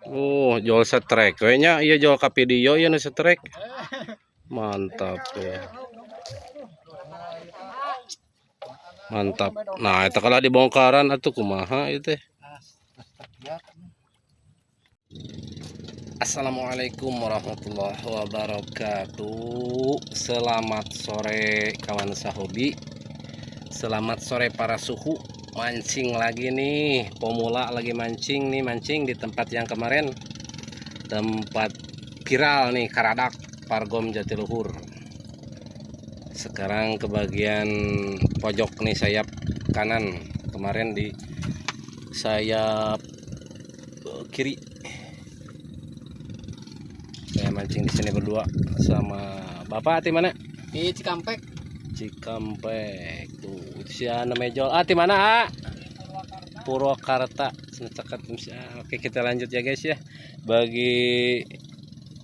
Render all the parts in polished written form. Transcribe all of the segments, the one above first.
Oh, jual setrek we nya, ieu jual ka video ieu nu setrek. Mantap ya. Mantap. Nah, eta kalah dibongkaran atuh kumaha ieu teh. Assalamualaikum warahmatullahi wabarakatuh. Selamat sore kawan sahobi. Selamat sore para suhu. Mancing lagi nih, pemula lagi mancing nih, mancing di tempat yang kemarin. Tempat viral nih, Karadak, Pargom Jatiluhur. Sekarang ke bagian pojok nih, sayap kanan. Kemarin di sayap kiri. Saya mancing di sini berdua sama Bapak di mana? Di Cikampek. Cikampek. Tuh, itu si Ana Mejol. Ah, di mana, Ah? Purwakarta. Oke, kita lanjut ya guys ya. Bagi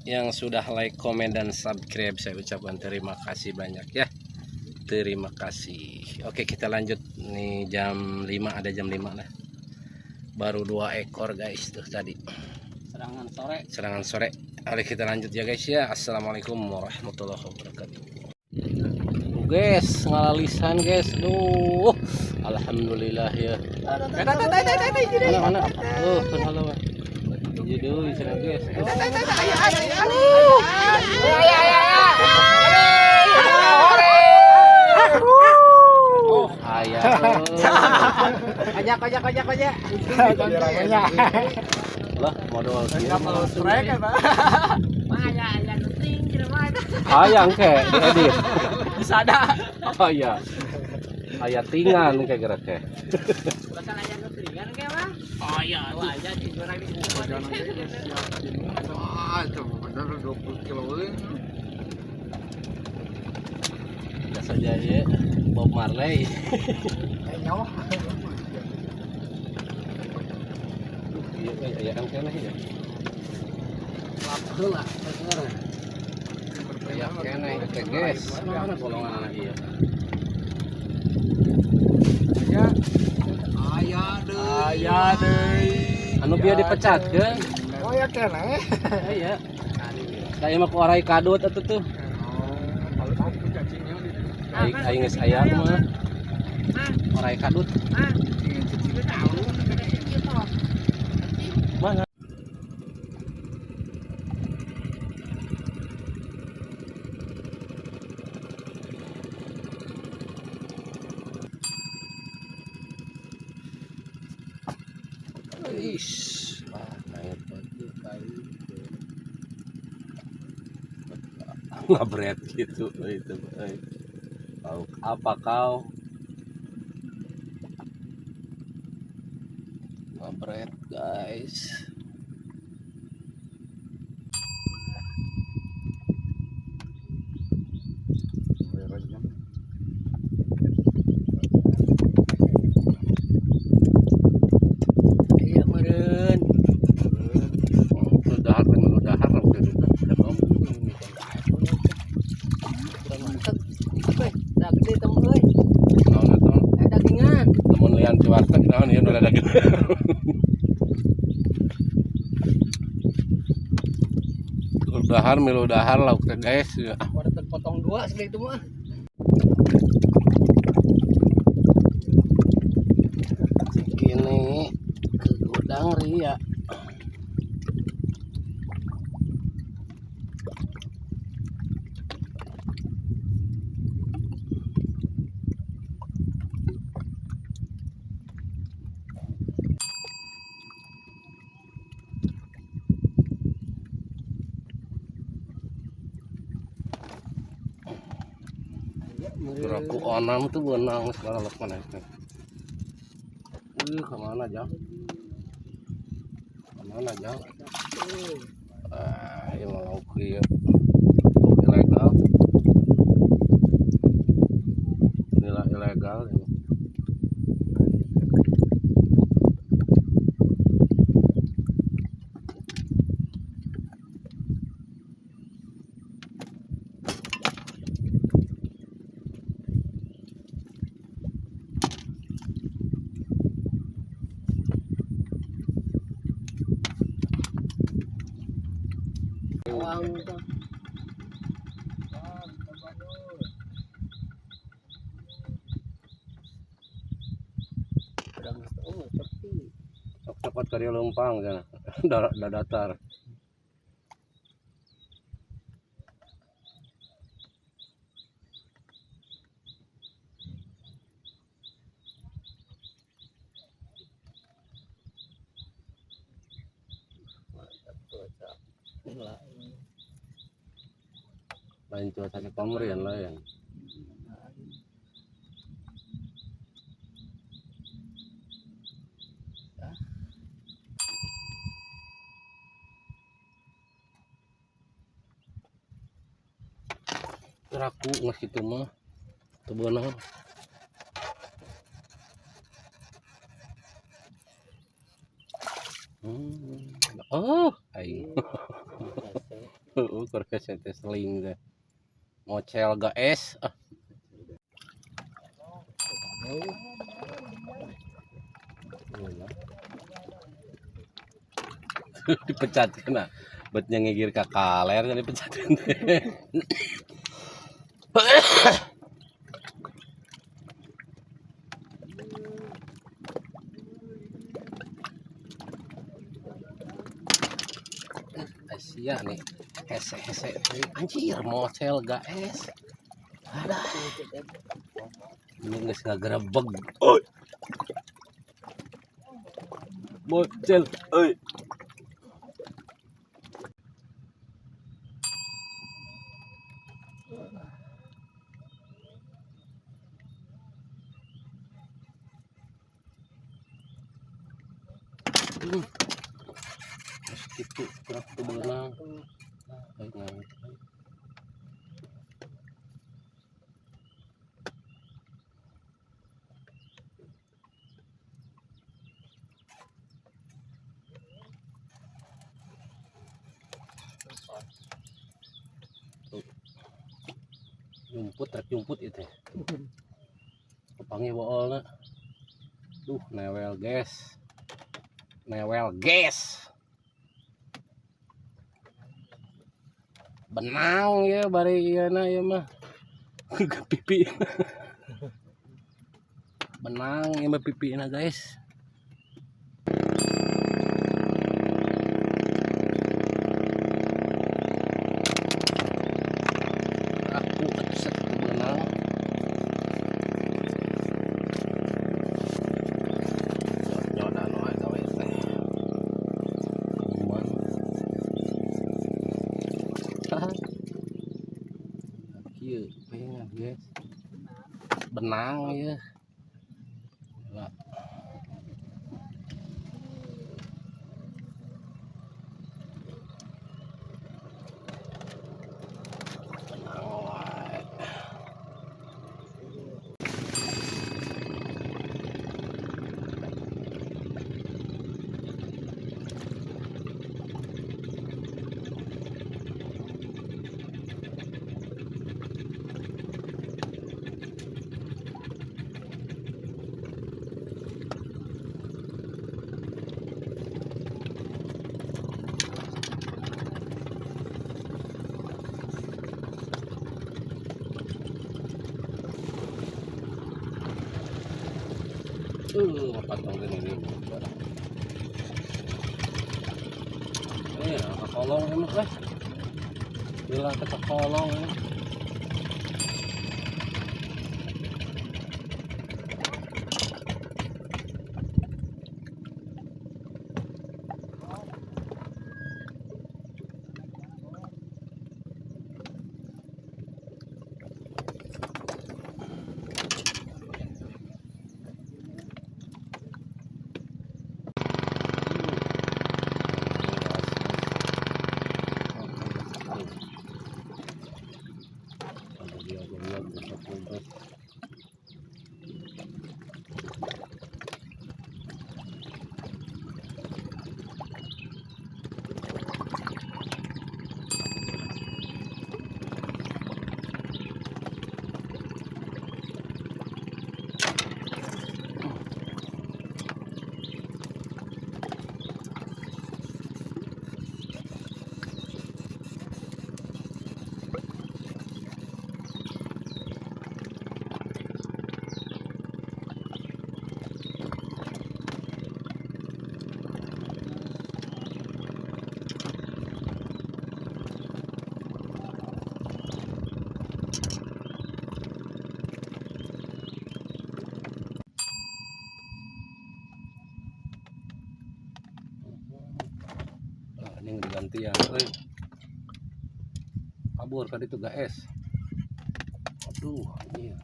yang sudah like, komen, dan subscribe, saya ucapkan terima kasih banyak ya. Terima kasih. Oke, kita lanjut nih jam 5, ada jam 5 lah. Baru 2 ekor guys tuh tadi. Serangan sore. Serangan sore. Oke, kita lanjut ya guys ya. Assalamualaikum warahmatullahi wabarakatuh. Guys, ngalalisan guys. Duh, alhamdulillah ya. Mana mana? Oh, halo. Jadi sana guys. Oh, ayah. Kojak kojak kojak kojak. Lah, modal. Ayang Ayang ke diedit. Bisa ada. Oh iya. Aya tingan kayak gerak ke. Bakal aya nu tingan ke mah. Oh iya, tuh aja digoreng di Ah, itu bener 20 kilo. Biasa aja ya Bob Marley. Nyawa. Iya, aya kan keneh ya. Lapar lah. Aya keneh teh guys. Mana golongan anak ieu? Aya deui. Aya deui. Anu bieu dipecatkeun. Oh ya keneh. Aya. Saya mah ku orai kadut atuh tuh. Oh, kalau cacingnya di Aing aing geus aya mah. Orai kadut. Mana? Ish, ah, ngabret gitu itu. Tahu apa kau? Ngabret guys. Iya meureun. Udah dahar udah Kurang mantep. Weh, dah gede temu euy. Naon atuh? Dagingan. Temen lian di warteg naon ieu nu daging. Dahar milu dahar lauk teh guys. Warteg potong 2 segede itu mah. Kini ke gudang Ria. Geraku onam tuh benang segala lepas mana. Kemana jauh? Kemana jauh? Ah, ini mau lauk ya. Lauk ilegal. Nilai ilegal ini. Uang tuh. Cokot karya lempang sana. Datar. Lain cuaca pamerian lain. Raku nggak gitu mah, teu beunang. Oh, aing. Heeh, keur hese teh seling teh. Mocel gaes ah. Dipecat kena. Bet ngegir ka kaler dipecat. Asia nih hese-hese anjir mocel gaes. Ada ini geus ngagerebeg. Oi. Mocel euy. Gitu kurang berenang. Jumput, terjumput itu. Kepangi boolna. Duh, newel guys. Newel guys. Benang ya bari ieu na ieu mah. Pipi. Benang ieu mah pipina guys. Aku atuh sakitu benang. Nyodan wae gawe teh. Kumaha? Kieu pengen guys. Benang ya. Lah. Benang wae. Patong gini ini. Kolong emang lah. Bila ke kolong ini. Ini digantian euy. Kabur kan itu guys. Aduh, ini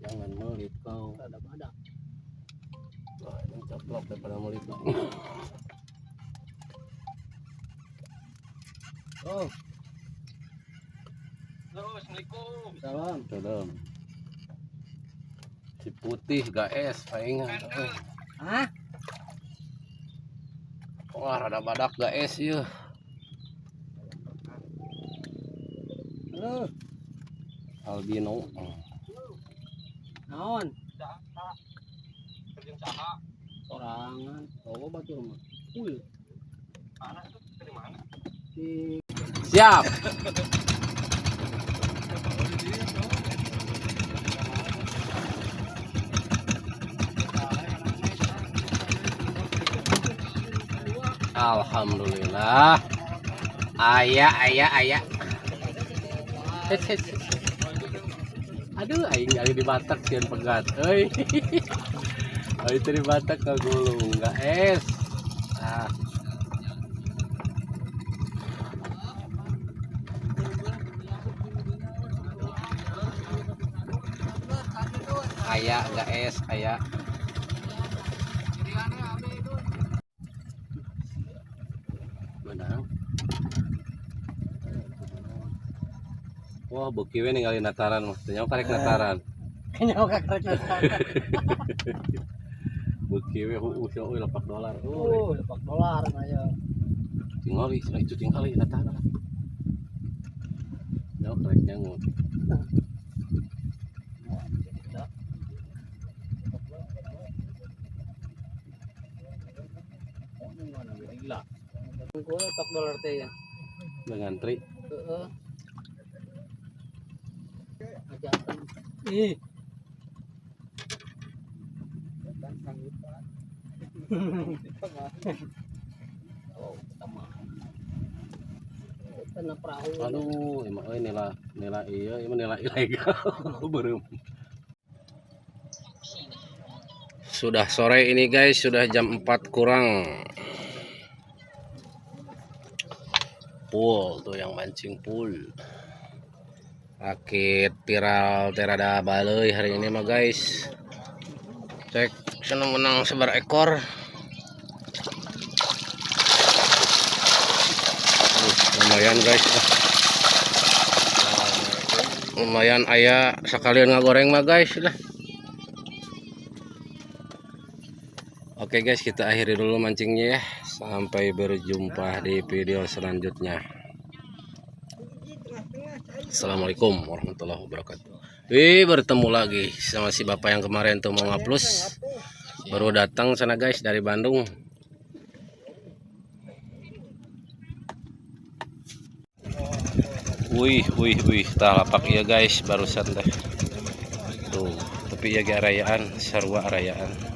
jangan melit kau. Ada badak. Wah, ini coplok daripada melit. Oh, Halo, Assalamualaikum. salam. Salam. Si putih gaes palingan. Hah? Wah, rada badak gaes ieu. Halo. Albino. Naon? Sorangan. Oh, batur mah. Uy. Di Siap. Alhamdulillah. Aya, aya, aya. Het, het, het. Aduh, aing aing di Batak sieun pegat euy. Aing teh di Batak kagulung es. Ah. Aya es, aya. Menang. Wah, beuki we ningali nataran mah. Teu nyaho karek nataran. Kenyawa karek nataran. Beuki we heueuh sia euy lapak dolar euy. Oh, lepak dolar mah ya. Tingali, cenah itu tingali nataran. Nyaho karek nyangut. Gua lepak dolar teh ya. Udah ngantri. Heeh. Ajakan. Ih. Oh, sama. Kena perahu. Aduh, emang euy nila nila ieu, ieu mah nila ilegal. Beureum. Sudah sore ini guys, sudah jam 4 kurang. Pool tuh yang mancing pool. Rakit viral terada baleuy hari ini mah guys. Cek seneng menang sebar ekor. Lumayan guys. Lumayan aya sekalian ngagoreng mah guys lah. Oke guys, kita akhiri dulu mancingnya ya. Sampai berjumpa di video selanjutnya. Assalamualaikum warahmatullahi wabarakatuh. Wih, bertemu lagi sama si bapak yang kemarin tuh mau ngaplos. Baru datang sana guys dari Bandung. Wih, wih, wih, tah lapak iya guys barusan teh. Tuh, tapi ya ge arayaan, sarua arayaan.